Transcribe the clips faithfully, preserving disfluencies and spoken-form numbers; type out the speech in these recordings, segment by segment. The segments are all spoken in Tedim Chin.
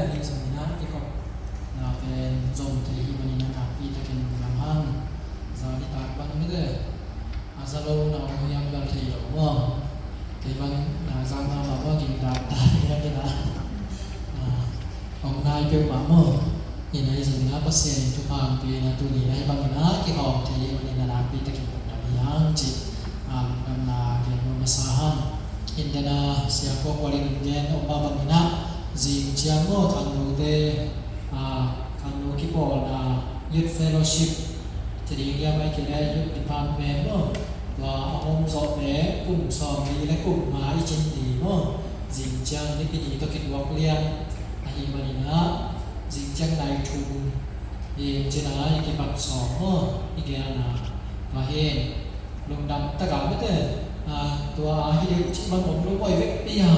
Ahi zongin a kikhopna pen zong thei hi manin a nakpi takin lungdam hang. Za nitak bang mite a za lo na om hiam bel thei lo maw? Kei bang na za mahmah maw, gintak ta hiam ina. Om nai peuhmah maw? Ina hi zongin a Pasian in thupha hong pia ina tuni na hi bangin a kikhawm thei hi manin a nakpi takin lungdam hi hang cih lungdamna gen nuam masa hang. Indana siakhua kualin in gen om mah bangin a zing ciang maw khangnote, khangno kipawlna youth fellowship ci ding hiam, ahih kei leh youth department maw, tua a om zawh leh kum sawmli leh kum nga i cin ni maw, zing ciang Nipi ni tawh kituak lian ahih manin a zing ciang nai thum i cin a i kipat sawm maw i gelna. Tua hi lungdam taka mite, tua a hi deuh cih bang om lo maw, i vekpi a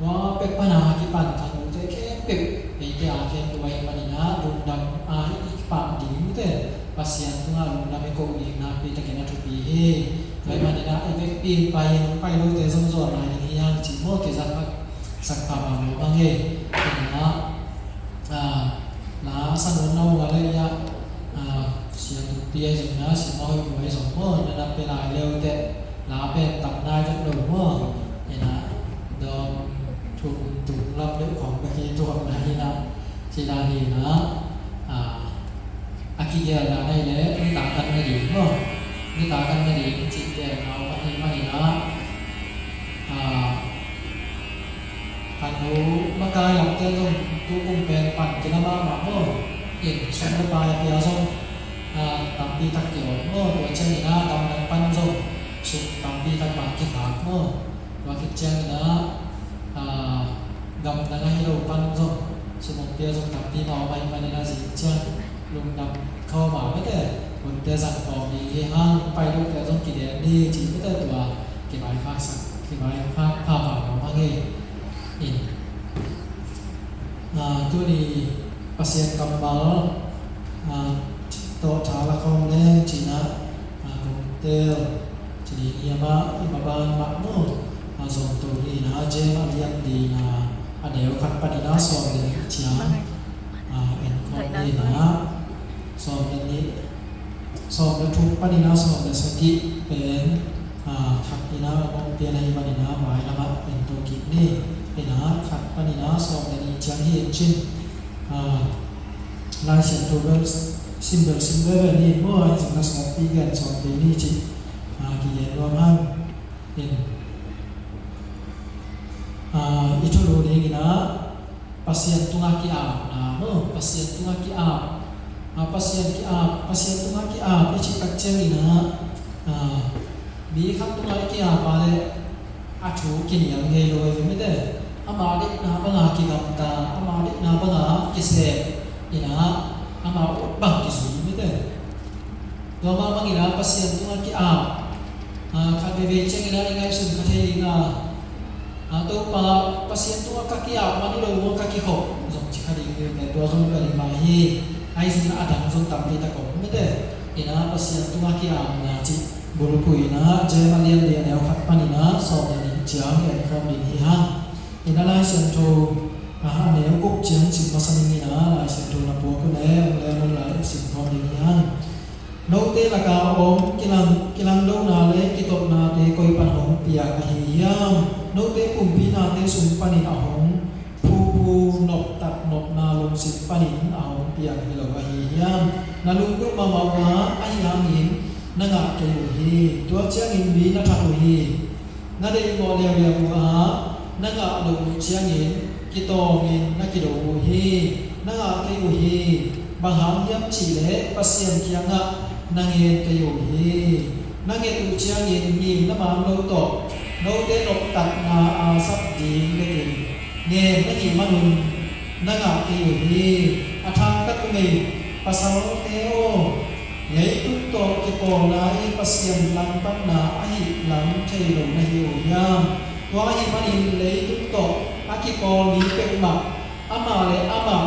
tua pek pana kipan khangnote khempeuh eite a khempeuh ahih manin a lungdam a i kipan ding mite Pasian tungah lungdam i koh ding nakpi takin a thupi hi. Tua ahih manin a i vekpi in pai in hong pai lote zong zuan lai ding hi hang cih maw, kizak sak pha mah lo bang hi. Ina la sang un na ung a leh ia, sia tumpi ahi zong na, sia mahoih mu ahi zong maw, na na pia lai leute la pen tam nai vet lo maw. Ina dawm thum tung lam deuh khawng bek hi tuak na hi na, ci dan hi na. A kigelna na hi leh nitak kan na ding maw, nitak kan na ding cih gelna om ahih manin a khangno makai lamte zong tu kum pen pan kila mahmah maw. In sum le pai a pia zong tampi tak kiom maw, tua ciangin a gamdang pan zong sum tampi tak bang kikhak maw. Tua khit ciangin a gamdang ahi lo pan zong sum hong pia zong tampi mah om ahih manin a zing ciang lungdam khawm a mite, hunte zang khawm ding hi hang, pai lote zong kigen ni ci mite tua kivaikhak pha mah om hang hi. In tuni Pasian kammal tawh tha la khawm leng ci-in a kong tel ci ding hi a, i maban mah maw, zong to ni-in a James a lian lina a neu khat panin a sawm le nih ciang en khawm ni-in a, sawm le nih, sawm le thum panin a sawm le sagih pen khat in a hong pian ahih manin a mailam ah en to kik ni. In a khat panin a sawm le nih ciang hi in cin. Lai Siangtho bel sim bel sim veve ni maw, ahi zong na sawmpi gen sawm kei ni cih kigen nuam hang. In i thulu dingin a Pasian tungah ki-apna maw, Pasian tungah ki-ap, Pasian ki-ap, Pasian tungah ki-ap i cih tak ciangin a mi khat tungah i ki-ap a leh a thu kiniam ngei lo hi ve mite. Ama deihna banga kigamta, ama deihna banga kisep in a, ama ut bang kizui mite. Tua mah bangin a Pasian tungah ki-ap khat veivei ciangin a i ngaihsun kha thei ding a, Topa Pasian tungah ka ki-ap man hi lo maw, ka kikhop zong ci kha ding hi ve. Tua zong bel hi mah hi. Ahi zongin a dang zong tampi tak om mite. In a Pasian tungah ki-apna cih bulphuh in a James a lian li a neu khat panin a sawm le nih ciang en khawm ding hi hang. In a Lai Siangtho a neu guk ciang sim masa ning in a, Lai Siangtho na puak uh leh hong lem un la sim khawm ding hi hang. Note laka om kilang, kilangdona le kitotnate koi pan hong piak ahi hiam? Note pumpi nate sung panin a hong phuphu noptat nopna lungsim panin a hong piak hi lo ahi hiam? Na lunggulh mahmah uh a, ahi hangin na ngah kei uh hi. Tua ciangin mi na that uh hi. Na deihmawh leuleu uh a, na ngah loh uh ciangin kitawmin na kido uh hi. Na ngah kei uh hi. Bang hang hiam cih leh Pasian kiangah na ngen kei uh hi. Na nget uh ciangin ngim na man lo tawh note noptatna a sap ding bekin ngen na hih manun na ngah kei uh hi. A thangtat uh mei pasalte aw, leitung tawh kipawlna i Pasian langpatna ahih lam thei lo na hi uh hiam? Tua ahih manin leitung tawh a kipawl mi peuhmah amah le amah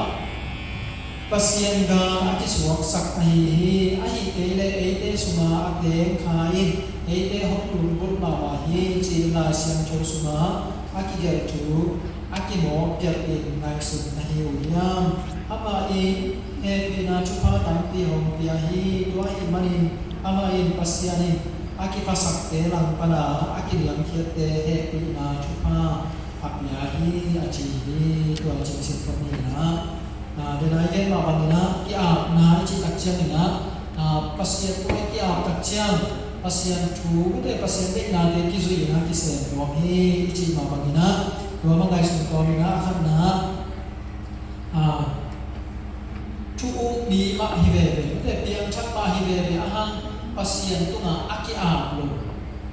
Pasian gang a kisuaksak ahi hi. Ahih kei leh eite sungah a teng kha in eite hong lunggulh mahmah hi, ci-in Lai Siangtho sungah a kigelh thu a kimawh pialh in ngaihsun ahi uh hiam? Amah in hehpihna thupha tampi hong pia hi. Tua ahih manin amah in Pasian in a kiphasakte langpana a kiniamkhiatte hehpihna thupha a pia hi, a ci hi. Tua ciang sin phot ni in ah, a, den a i gen mah bangin ah ki-apna i cih tak ciangin ah, a, Pasian tungah i ki-ap tak ciang Pasian thu, mite, Pasian deihnate kizui in ah kisem nuam hi i cih mah bangin ah, tua mah ngaihsun kawm in ah, a khatna, a, thu-um mi mah hi veve, mite, piangthak mah hi veve, a hang Pasian tungah a ki-ap lo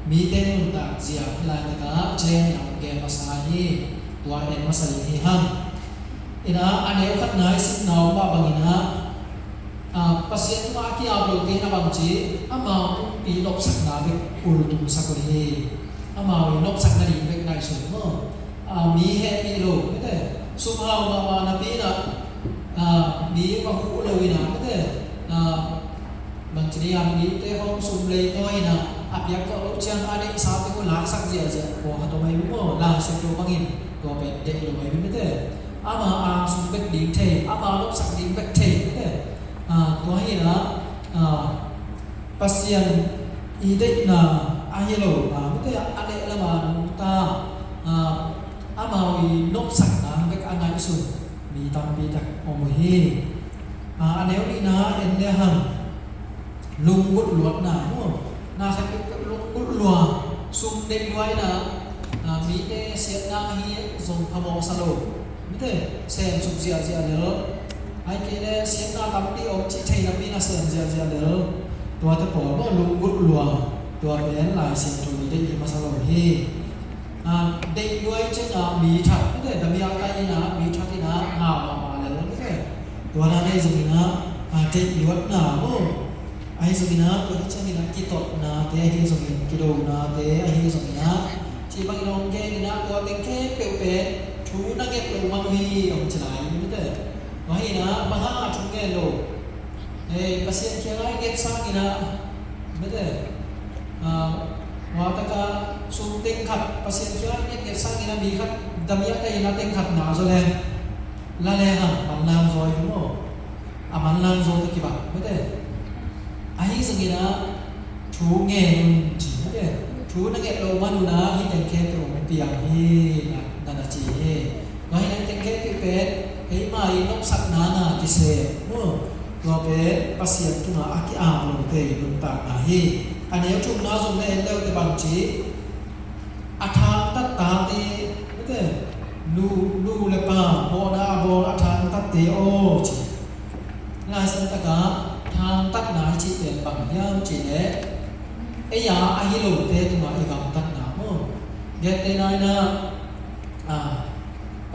mite nuntak zia hi lai takah Jen in ah hong gen masa hi. Tua en masa ding hi hang. In ah, a neu khatna i simna om mah bangin ah, a, Pasian tungah a ki-ap lote in ah bang ci, amau pumpi nopsakna bek ultumsak uh hi. Amau i nopsak nading bek ngaihsun maw. A, mi hehpih lo, mite, sum hau mahmah napi in ah, a, mi va huh lo in ah, mite, a, bang ci ni a, mite hong sum leitawi in ah, a piak zawh loh ciang a deihsa teng uh laksak ziahziah, kua khat om ahi uh maw, Lai Siangtho bangin tua pen deih lo ahi uh, mite. Ama angsung bek ding thei, ama nopsak ding bek thei, mite. A, tua hi in ah, a, Pasian i deihna ahi lo, a, mite, a leh lama nungta, a, amau i nopsakna bek a ngaihsun mi tampi tak om uh hi. A, a neu nihna en le hang, lunggulh luatna, maw. Na khat peuhpeuh lunggulh lua, sum deih lua in ah, a, mite siatna hi zong phamawh sa lo, mite, semsuk ziahziah lel. Ahih kei leh siatna tampi om cih thei napi in ah sem ziahziah lel. Tuate pawl maw, lunggulh lua, tua pen Lai Siangtho i deih hi masa lo hi. A, deih lua i ciang a mi that, mite, damiah tai in ah mi that in ah ngau mahmah lel, mite. Tua dan ahi zongin ah, a, deih luatna maw. Ahi zongin ah, tua hi ciangin ah kitotnate ahi zongin, kidonate ahi zongin ah, cih bangin hong gen in ah, tua teng khempeuh pen thu na nget loh man uh hi, hong ci lai, mite. Tua hi in ah, bang hang a thu nget lo, ei, Pasian kiangah i nget sangin ah, mite, a, hua takah sum teng khat Pasian kiangah i nget, nget sangin ah mi khat damiah tai in ah teng khat na zaw leng, la le hang manlang zaw hi maw. A manlang zaw tawh kibang, mite. Ahi zongin ah thu ngen un ci, mite. Thu na nget loh man un ah hih teng khempeuh hong piang hi, na, na, na ci hi. Tua hi in ah hih teng khempeuh pen eima i nopsakna na kisem, maw. Tua pen Pasian tungah a ki-ap lote i nuntakna hi. A neu thumna zong na en le uh teh bang ci, a thangtat tate, mite, nu, nu le pa mawhna a bawl a thangtatte aw ci. Lai Siangtho takah thangtatna i cih pen bang hiam cih leh, ei a ahi lote tungah i gamtatna maw. Gentehna in ah, a,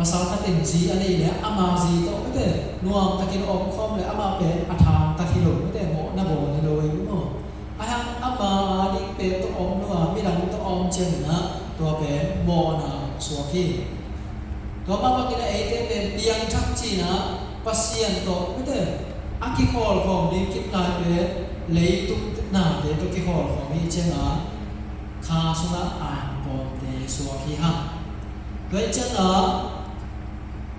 pasal khat in zi a nei leh ama zi tawh, mite, nuam takin a om khawm leh amah pen a thangtat hi lo, mite, mawhna bawl hi lo ei maw. A hang ama a ding pen tawh om lo a, midang tawh a om ciangin ah tua pen mawhna suak hi. Tua mah bangin ah eite pen piangthak ci-in ah Pasian tawh, mite, a kikhawlkhawm ding kip lai pen leitung nate tawh kikhawlkhawm hi ciangin ah kha sungah angpawmte suak hi hang. Tua hi ciangin ah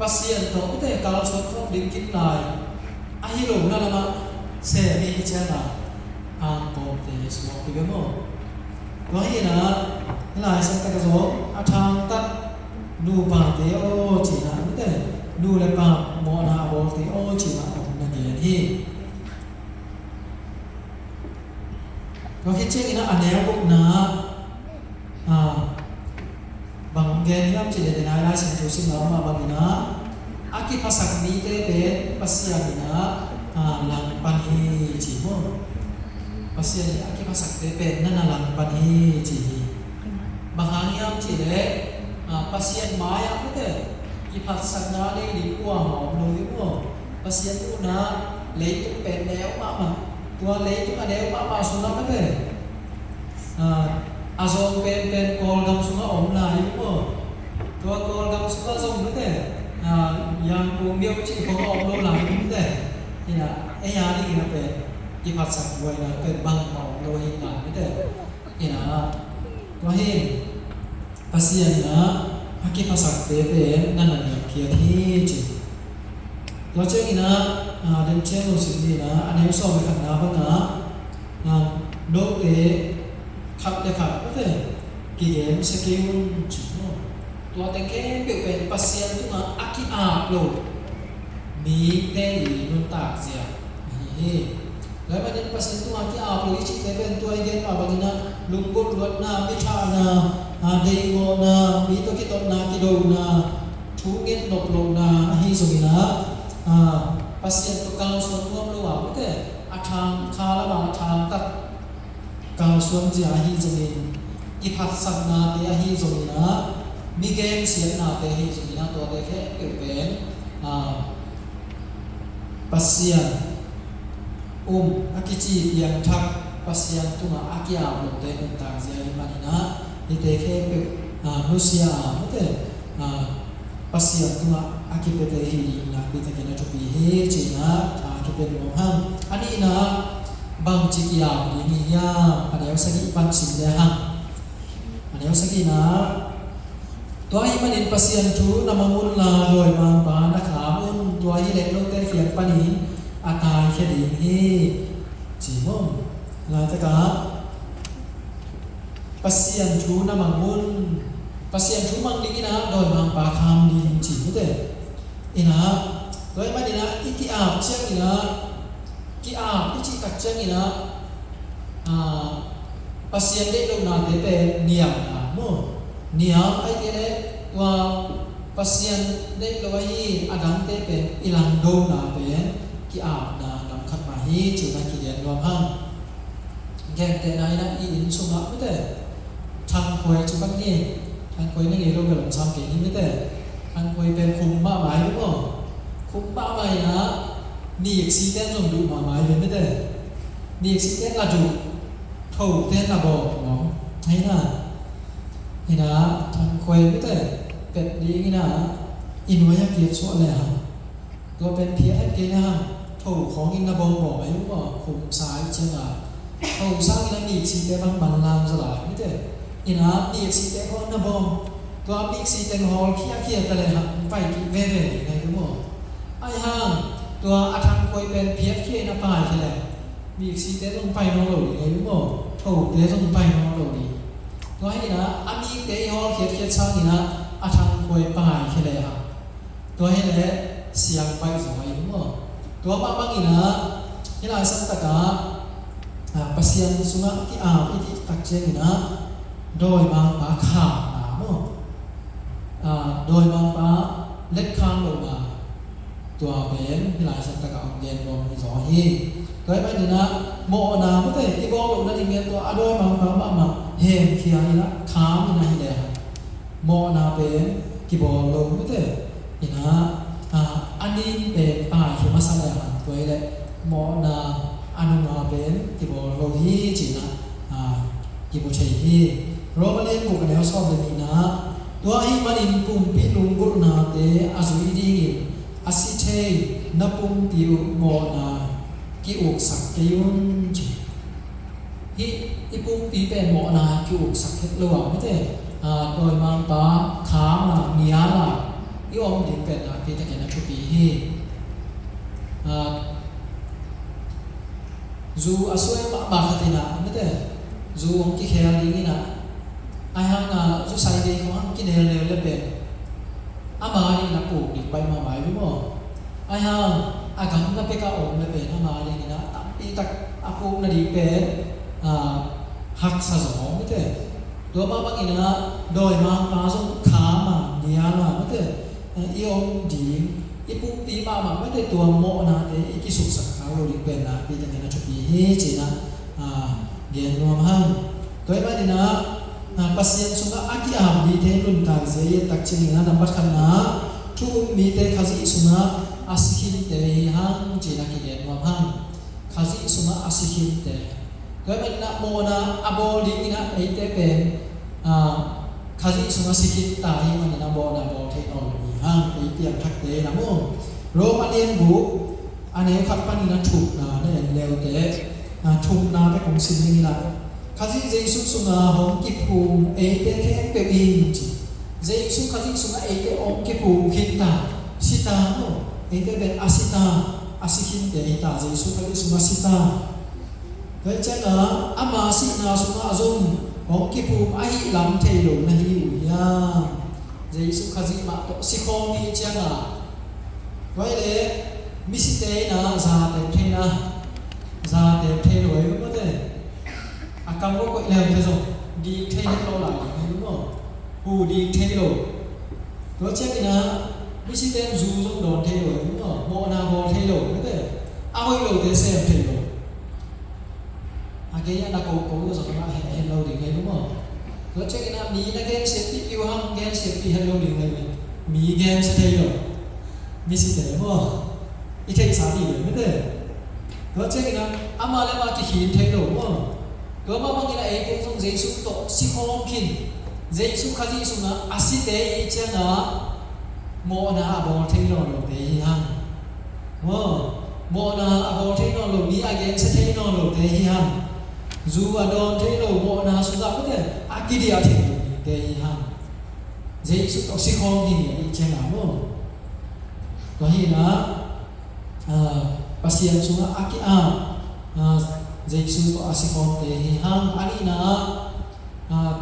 Pasian tawh, mite, kalsuan khawm ding kip lai ahi lohna lamah sem hi ciangin ah angpawmte suak hi ve maw. Tua hi in ah, Lai Siangtho takah zong a thangtat nupate aw ci-in ah, mite, nu le pa mawhna a bawlte aw ci-in ah hong na gen hi. Tua khit ciangin ah a neu gukna, a, bang gen hiam cih leh, den a i Lai Siangtho simna mah bangin ah, a kiphasak mite pen Pasian in ah, a, langpan hi ci maw. Pasian in a kiphasakte pen na na langpan hi ci hi. Bang hang hiam cih leh, a, Pasian mai-ah, mite, kiphatsakna nei ding kuamah om lo hi maw. Pasian muhna leitung pen neu mahmah. Tua leitung a neu mahmah sungah, mite, a, a zawng penpen Kawlgam sungah om lai hi maw. Tua Kawlgam sungah zong, mite, a, Yangon myo cih khong a om lo lai hi, mite. Hi in ah, ei a dingin ah pen kiphatsak buaina pen bangmah om lo hi in ah, mite. Hi in ah, tua hi in, Pasian in ah, a kiphasakte pen na na niamkhiat hi ci. Tua ciangin ah, ah, den ciang lo sim ni in ah, a neu sawm le khatna bangah, ah, note khat le khat, note kigen sia kei un ci maw. Tua teng khempeuh pen Pasian tungah a ki-ap lo mite i nuntak zia ahi hi. Tua ahih manin Pasian tungah ki-ap lo i cihte pen tua i gen mah bangin ah lunggulh luatna, mi thahna, ah, deihgawhna, mi tawh kitotna, kidona, thu nget nop lohna ahi zongin ah, ah, Pasian tawh kalsuan nuam lo a, mite a thang kha lamah a thang tak kalsuan zia ahi zongin, kiphatsaknate ahi zongin ah, mi gensiatnate ahi zongin ah, tuate khempeuh pen, ah, Pasian um a kici piangthak, Pasian tungah a ki-ap lote nuntak zia ahih manin ah, hihte khempeuh, ah, nusia a, mite, ah, Pasian tungah a kipiate hi ding nakpi takin a thupi hi ci-in ah, ah, kipia nuam hang. A nihna, bangci ki-ap ding hi hiam? A neu sagih pan sim le hang. A neu sagihna, tua ahih manin Pasian thu na mang unla dawimangpa na kham un, tua hileh note kiang panin a taikhia ding hi ci maw. Laitakah Pasian thu na mang un. Pasian thu mang dingin ah dawimangpa kham ding ci, mite. In ah, tua ahih manin ah i ki-ap ciangin ah, ki-ap i cih tak ciangin ah, ah, Pasian deih lohnate pen niamna maw. Niam ahih kei leh tua Pasian deih lo ahi a dangte pen i langdona pen ki-apna lam khat mah hi ci-in ah kigen nuam hang. Gentehna in ah i inn sungah, mite, thangkhuai ci bang ni. Thangkhuai na ngei lo bel lam sam kei ni, mite. Thangkhuai pen khum mahmah hi maw. Khum mahmah in ah, niksite zong duh mahmah hi ve, mite. Niksite la duh, thote na bawm maw. Hi na. Hi na, thangkhuai, mite, pet ding in ah, i nuai a kiat suah le hang. Tua pen phiat het kei na hang, tho khawngin na bawm bawm ahi uh maw, khum sa ih ciangin. Tho sangin a miksite bang manlang zaw lai, mite. In a miksite khawng na bawm. Tua miksi teng hawl khiakhia ta le hang, pai kik veve ding ahi uh maw. Ahi hang, tua a thangkhuai pen phiat khia in a pai khia le, miksite zong pai nawn lo ding ahi uh maw. Thote zong pai nawn lo ding. Tua hi in a, a mikte i hawl khiatkhiat sangin a, a thangkhuai pai khia le hang. Tua hi leh siang baih zaw ahi uh maw. Tua mah bangin ah, hih lai santak ah, ah, Pasian sungah ki-ap i cih tak ciangin ah, dawimangpa khamna maw. Ah, dawimangpa letkham lohna. Tua pen hih lai santak ah hong gen nuam hi zaw hi. Tua ahih manin ah, mawhna mite i bawl loh nading in tua a dawimangpa mahmah hemkhia in ah, kham in ah hi leh hang. Mawhna pen kibawl lo mite. In ah, ah, a nin pen paikhia masa le hang, tua hi leh mawhna a nunga pen kibawl lo hi ci-in ah, ah, kimu thei hi. Roma lian guk a neu sawm le nihna. Tua ahih manin pumpi lunggulhnate a zui dingin a si thei na pumpi uh mawhna ki-uksak kei un ci. Hih i pumpi pen mawhna ki-uksak het lo a mite, ah, dawimangpa kham a, nial a i om ding pen nakpi takin a thupi hi. Ah, zu a suai mahmah khat in ah mite, zu hong kikhel ding in ah, ahi hang a zu sai ding khawng hong kinelnel le pen ama dingin a puk ding baih mahmah hi maw. Ahi hang a gamna pek a om le pen ama dingin a tampi tak a pukna ding pen, ah, haksa zaw mite. Tua mah bangin a dawimangpa zong kham a, nial a mite, ah, i om ding, i pumpi mahmah mite, tua mawhnate i kisuksak kha lo ding pen nakpi takin a thupi hi ci-in ah, ah, gen nuam hang. Tua ahih manin ah, ah, Pasian sungah a ki-ap mite nuntakzia i et tak ciangin ah, nambat khatna, thu um mite Khazih sungah a si khinte hi hang ci-in ah kigen nuam hang. Khazih sungah a si khinte. Tua ahih manin ah mawhna a bawl dingin ah eite pen, ah, Khazih sungah si khin ta ahih manin ah mawhna bawl thei nawn lo hi hang, ei piangthakte in ah maw. Roma lian guk, a neu khat panin a thumna na en le uh teh, ah, thumna bek kong sim ning in ah, Khazih Jesu sungah hong kiphum eite khempeuh in ci. Jesu Khazih sungah eite hong kiphum khin ta, si ta maw. Eite pen a si ta, a si khinte hi ta, Jesu Khazih sungah si ta. Tua hi ciangah ama sihna sungah zong hong kiphum ahih lam thei lo na hi uh hiam? Jesu Khazih mah tawh si khawm hi ciangah, tua hi leh misite in ah za tem thei na, za tem thei lo hi maw te. A kam ko koih leu te zong dik thei het lo lai ding hi maw. Hu dik thei lo. Tua ciangin ah misite in zu zong dawn thei lo hi maw. Mawhna bawl thei lo hi maw te. A hoih lote sem thei lo. A gei a na ko ko lo zong a het, het lo ding hi maw. Tua ciangin ah mi na gensiatpih piu hang gensiatpih het lo ding hi. Mi gensia thei lo. Misite maw. I theihsa dih ve maw te. Tua ciangin ah ama le ama kikhin thei lo maw. Tua mah bangin ah eite zong Jesu tawh si khawm khin. Jesu Khazih sungah a site i hih ciangah mawhna a bawl thei nawn lote hi hang. Maw, mawhna a bawl thei nawn lo, mi a gensia thei nawn lote hi hang. Zu a dawn thei lo, mawhna sungah maw te, a kidiah thei lote hi hang. Jesu tawh si khawm khin i hih ciangah maw. Tua hi in ah, ah, Pasian sungah a ki-ap, ah, Jesu tawh a si khawmte hi hang. A nihna ah, ah,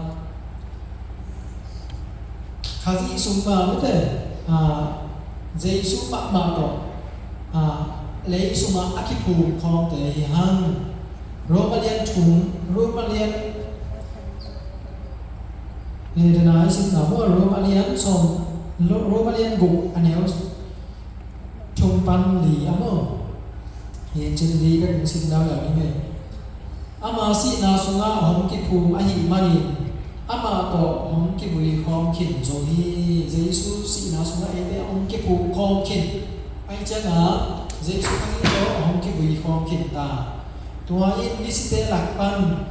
Khazih sung mah maw te, ah, Jesu mahmah tawh, ah, lei sungah a kiphum khawmte hi hang. Roma lian thum, Roma lian, eh, dena i simna maw, Roma lian sawm, Ro-, Roma lian guk a neu thum pan li a maw. Hi cin li bek hong sim leuleu ni ngei. Ama sihna sungah hong kiphum ahih manin amah tawh hong kivui khawm khin zo hi. Jesu sihna sungah eite hong kiphum khawm khin. Ahih ciangah Jesu Khazih tawh hong kivui khawm khin ta. Tua in misite lak pan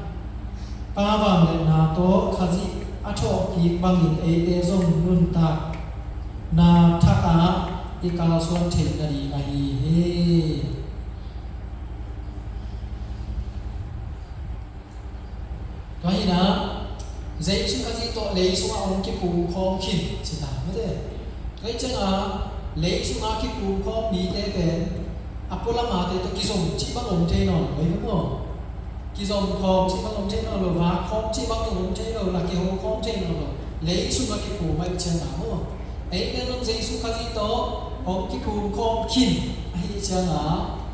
Pa vangliatna tawh Khazih a thawhkik bangin eite zong nuntakna thakah i kalsuan theih nading ahi hi. Tua hi in ah, Jesu Khazih tawh lei sungah hong kiphum khawm khin ci ta maw te. Tua hi ciangah lei sungah kiphum khawm mite pen a pualamate tawh kizom cih bang om thei nawn lo hi maw. Kizom khawm cih bang om thei nawn lo, vak khawm cih bang zong om thei lo, la kiho khawm thei nawn lo. Lei sungah kiphum ahih ciangah maw. Eite zong Jesu Khazih tawh hong kiphum khawm khin ahih ciangah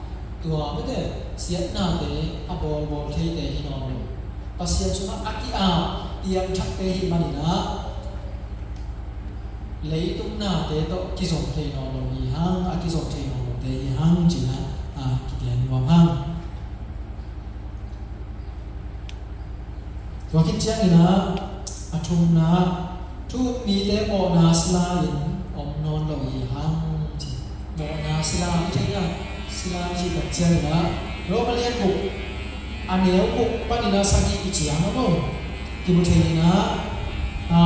tua maw te, siatnate a bawlbawl theite hi nawn lo. Pasian sungah a ki-ap piangthakte hi manin ah leitung nate tawh kizom thei nawn lo hi hang, a kizom thei nawn lote hi hang ci-in ah, a, kigen nuam hang. Tua khit ciangin ah, a thumna, thu-um mite mawhna sila in om nawn lo hi hang ci. Mawhna sila, i theih a, sila i cih tak ciangin ah, Roma lian guk, a neu guk panin ah sagih i ci a maw. Kimu thei in ah, a,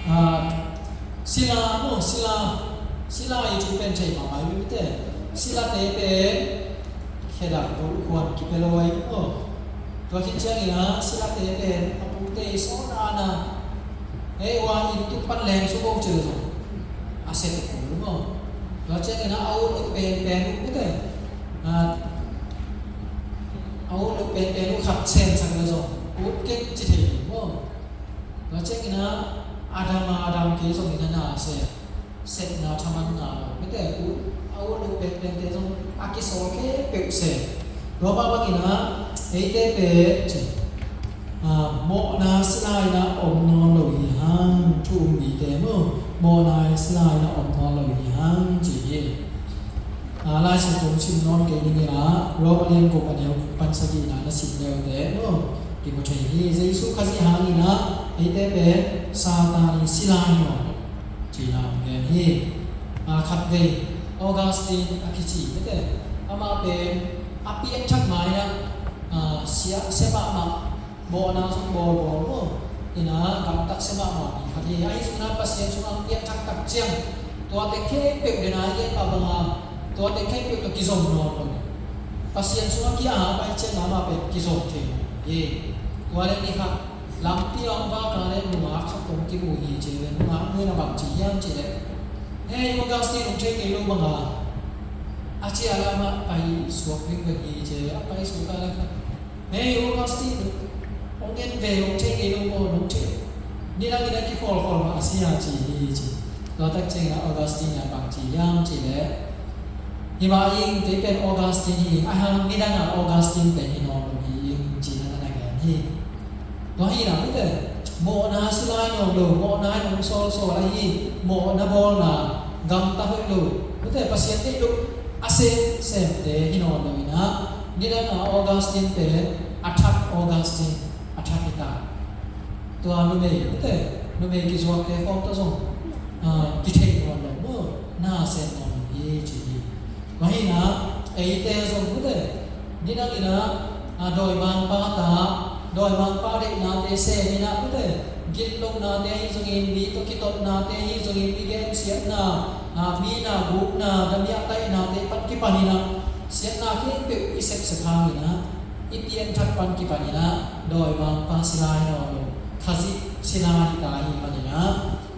a, sila maw, sila, sila i thu pen thei mahmah i mite. Silate pen khedap bulh khuan kipia lo ahi maw. Tua khit ciangin ah silate pen a pute i sawlna na, hei ua inn tung pan leng suk o ci lo zong a sep kul maw. Tua ciangin ah a ut lo penpen uh mite, a, a ut lo penpen uh khat semsak lo zong ut kei ci thei maw. Tua ciangin ah a dam a dam kei zongin a na sep, sepna thaman ngah lo mite, ut, a ut lo penpente zong a kisawl khempeuh sep. Tua mah bangin ah eite pen ci, a, mawhna sila in ah om nawn lo hi hang, thu-um mite maw, mawhna sila in ah om nawn lo hi hang ci hi. A, Lai Siangtho sim nawn kei ning in ah, Roma lian guk a neu guk pan sagihna na sim leute maw, kimu thei hi. Jesu Khazih hangin ah eite pen Satan i sila hi maw, cihna hong gen hi. A, khatvei Augustine a kici mite, amah pen a piangthak ma-in ah, a, sia, sia mahmah, mawhna zong bawlbawl maw, in ah gamtat sia mahmah mi khat hi. Ahi zongin ah Pasian sungah piangthak tak ciang, tuate khempeuh, dena i gen mah bangin, tuate khempeuh tawh kizom nawn lo. Pasian sungah ki-ap ahih ciang amah pen kizom thei hi. Tua leh ni khat lampi ah hong vak a leh nungak khat tawh kimu hi ci leh, nungak nu in a bang ci hiam cih leh, "Hei, Augustine, hong thei kei lo bang a," a ci a leh amah pai suak vingveng hi ci leh, a pai suak a leh khat, "Hei, Augustine, hong en ve, hong thei kei lo maw, hong thei. Nidang in a kikholkhol mah a si a," ci hi ci. Tua tak ciangin a Augustine in a bang ci hiam cih leh, "Hi mah ing, kei pen Augustine hi ing, ahi hang nidang a Augustine pen hi nawn lo hi ing," ci-in a na gen hi. Tua hi-in a mite, mawhna si lai nawn lo, mawhna in hong sawlsawl ahi, mawhna bawlna gamta hoih lo, mite, Pasian deih loh a semsemte hi nawn lo in a, nidang a Augustine pen a thak Augustine a thak hi ta. Tua numei, mite, numei kizuakte khawng tawh zong, ah, kithei nawn lo maw, na sem nawn lo hi ci hi. Tua hi-in a, eite zong mite, nidang in a, a, dawimangpa ta, dawimangpa deihnate sem in a mite, gitlohnate ahi zongin, mi tawh kitotnate ahi zongin, mi gensiatna, a, mi na gukna, damiah taihnate pan kipan in a, siatna khempeuh i sepsep hangin a, i pianthak pan kipan in a, dawimangpa si lai nawn lo, Khazih si lai hi ta ahih manin a,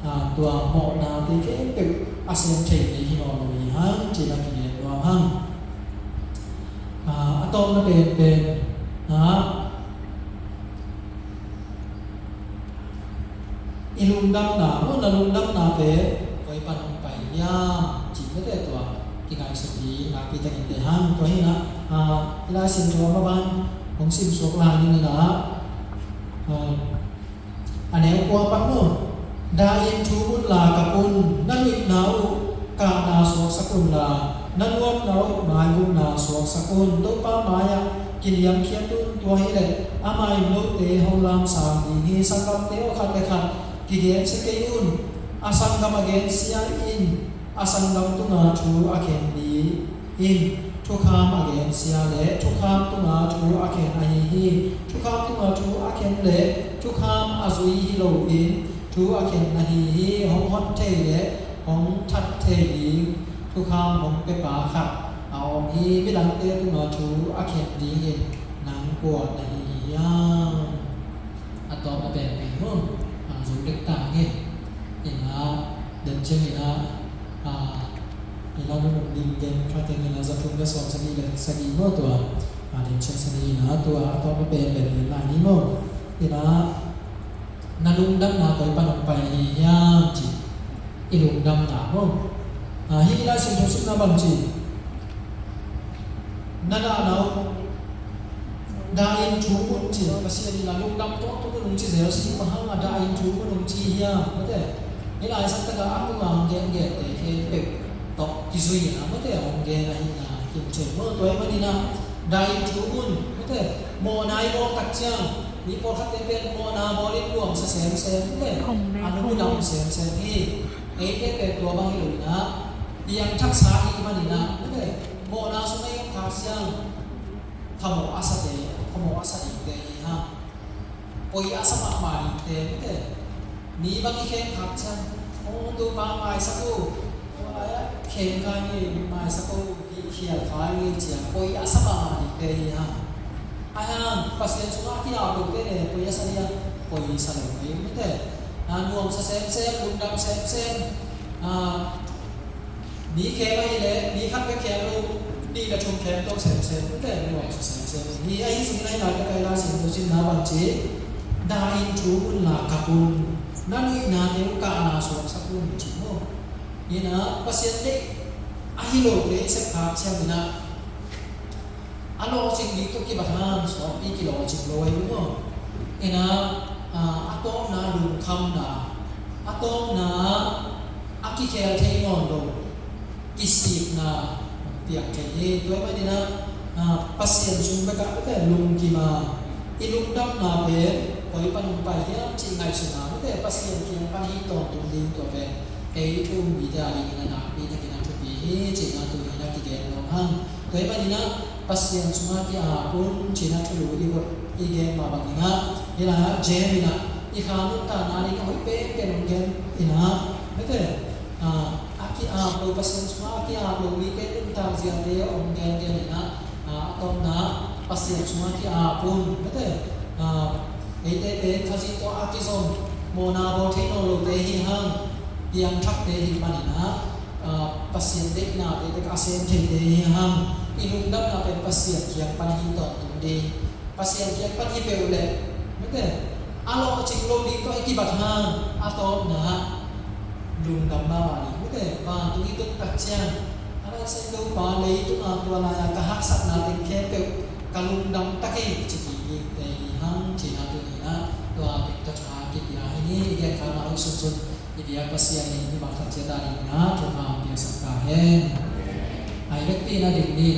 a, tua mawhnate khempeuh a sem theite hi nawn lo hi hang, ci-in a kigen nuam hang. A, a tawpna penpen, a, i lungdamna, mawhna lungdamnate koi pan hong pai hiam, cih mite tua kingaihsut ding nakpi takin te hang. Tua hi-in a, a, i Lai Siangtho a maban hong simsuak lai ning in a, a, a neu kua pan maw? Dah in thum unla kap un, na nuihna uh kahna suaksak unla, na nuamna uh maigumna suaksak un. Topa mai-ah kiniamkhiat un, tua hileh amah in note hong lamsang ding hi. Sanggamte aw, khat le khat kigensia kei un. A sanggam a gensia in a sanggam tunga thu a khen ding in, thukham a gensia leh thukham tunga thu a khen ahi hi. Thukham tunga thu a khen leh thukham a zui hi loin thu a khen ahi hi. Hong hon thei leh hong that thei ding thukham hong pepa khat a om hi. Midangte tunga thu a khen dingin nang kua na hi hiam? A tawpna penpen maw? A, zong dek ta nge. Ina, den ciang ina, a, ina, nunung ding den kha teng ina, za thum le sawm sagih le sagih maw tua. A, den ciang sagih ina, tua, a tawpna penpen ina, ni maw? Ina, na lungdamna koi pan hong pai hi hiam ci. I lungdamna maw? A, hih i Lai Siangtho simna bang ci? Na dahna uh, dah in thum un ci, Pasian in a lungdam tawntung un hong ci zel si, bang hang a dah in thum un hong ci hiam, mate? Hih lai santak ah a tunga hong gengente khempeuh tawh kizui-in a, mate, hong gen ahihna kimu thei maw? Tua ahih manin a, dah in thum un, mate, mawhna i bawl tak ciang, mi pawlkhatte pen mawhna bawlin nuamsa semsem, mate, a lungdam semsem hi. Eite pen tua bang hi lo-in a, piangthaksa i hih manin a, mate, mawhna sung a i om khak ciang phamawh a sate, phamawh a sa dingte hi hang. Poi a sa mahmah dingte, mate, mi bang i khen khak ciang, "Aw, Topa maisak o, tua lai-ah khen kha ing ei, maisak o, hih khial kha ing ei," ci-a poi a sa mahmah dingte hi hang. Ahi hang Pasian sungah a ki-ap lote le poi a sa ding a, poi sa lo hi, mate. A, nuamsa semsem, lungdam semsem, a, mi khem ahih leh mi khat bek khem lo, nih le thum khem to semsem, mate, nuamsa semsem. Hi, ahi zongin ahi lai tak a i Lai Siangtho simna bang ci, dah in thum unla kap un, na nuihnate uh kahna suaksak un ci maw? Hi-in a, Pasian deih ahi lote i sep khak ciangin a, a lawhcing ding tawh kibat hang sawtpi kilawhcing lo ahi maw? Hi-in a, a, a tawpna lungkhamna, a tawpna a kikhel thei nawn lo kisitna piang thei hi. Tua ahih manin a, a, Pasian sung bek ah, mate, lungkim a, i lungdamna pen koi pan hong pai hiam cih ngaihsun a, mate, Pasian kiang pan hih tawntung ding tua pen ei thu um mite a dingin a nakpi takin a thupi hi cihna tuni-in a kigen nuam hang. Tua ahih manin a Pasian sungah ki-ap un cihna thulu i vot i gen mah bangin a, hih lai-ah James in a, i kha nuntakna ding a hoih penpen hong gen in a, mate, a, a ki-ap lo, Pasian sungah a ki-ap lo mite nuntak ziate hong gengen in a, A tawpna, Pasian sungah ki-ap un, mate. Eite pen Khazih tawh a kizom, mawhna bawl thei nawn lote hi hang, piangthakte hi manin ah, Pasian deihnate tek a sem theite hi hang, i lungdamna pen Pasian kiang pan hi tawntung ding. Pasian kiang pan hi peuh leh, mate, a lawhcing lo ding tawh i kibat hang, a tawpna lungdam mahmah ding, mate. Vantung i tun tak ciang, a laisai Topa leitung a tua lai-a ka haksatna teng khempeuh ka lungdam tak hi ci kik dingte hi hang, cihna tuni-in ah tua pen ka tha kipia hi ni. I genkholhna hoih sunsun i biak Pasian in i mangkhat ciat a dingin ah thupha piaksak ta hen. A i vekpi-in a ding ni-in